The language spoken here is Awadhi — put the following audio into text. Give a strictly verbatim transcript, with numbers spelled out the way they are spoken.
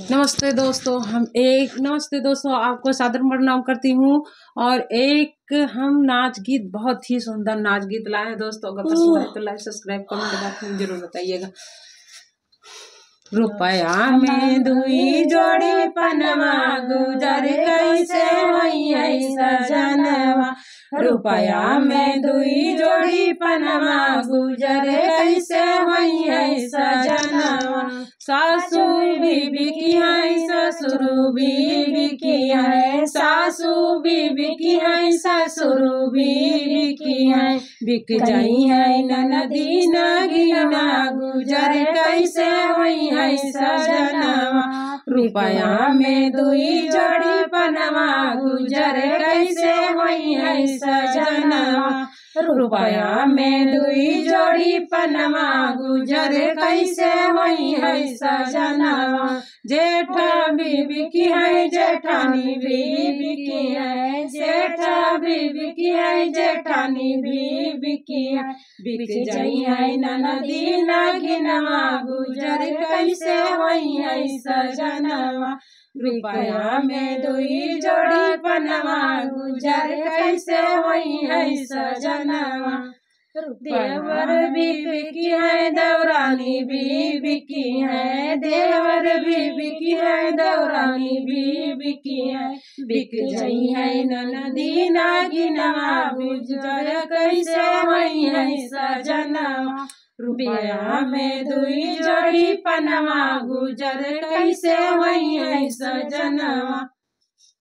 नमस्ते दोस्तों, हम एक, नमस्ते दोस्तों, आपको सादर प्रणाम करती हूँ। और एक हम नाच गीत, बहुत ही सुंदर नाच गीत लाए हैं दोस्तों। अगर पसंद आए तो like, subscribe, comment, बात में जरूर बताइएगा। रुपया में दुई जोड़ी पनवा गुजर कैसे होई है सजनवा। रुपया में दुई जोड़ी पनवा गुजर कैसे होई है सजनवा। सासू बीबी की है, ससुर बीबी की है, सासू बीबी की है, ससुर बीबी की है। बिक जाई है ननदी नागिनवा, गुजर कैसे होई है सजनवा। रुपया में दुई जोड़ी पनवा, गुजर कैसे होई है सजनवा। रुपया में दुई जोड़ी पनवा, गुजर कैसे होई है सजनवा। जेठा बीबी की है, जेठानी बीबी की है, जेठा बीबी की है, जेठानी बीबी की है। बिक जाई है ननदी नागिनवा, गुजर कैसे होई है सजनवा। रुपया में दुई जोड़ी पनवा, गुजर कैसे होई है सजनवा। देवर बीबी की है, देवरानी बीबी की है, देवर बीबी की है, देवरानी बीबी की है। बिक जाई है ननदी नागिनवा, गुजर कैसे होई है सजनवा। रुपया में दुई जोड़ी पनवा, गुजर कैसे होई है सजनवा।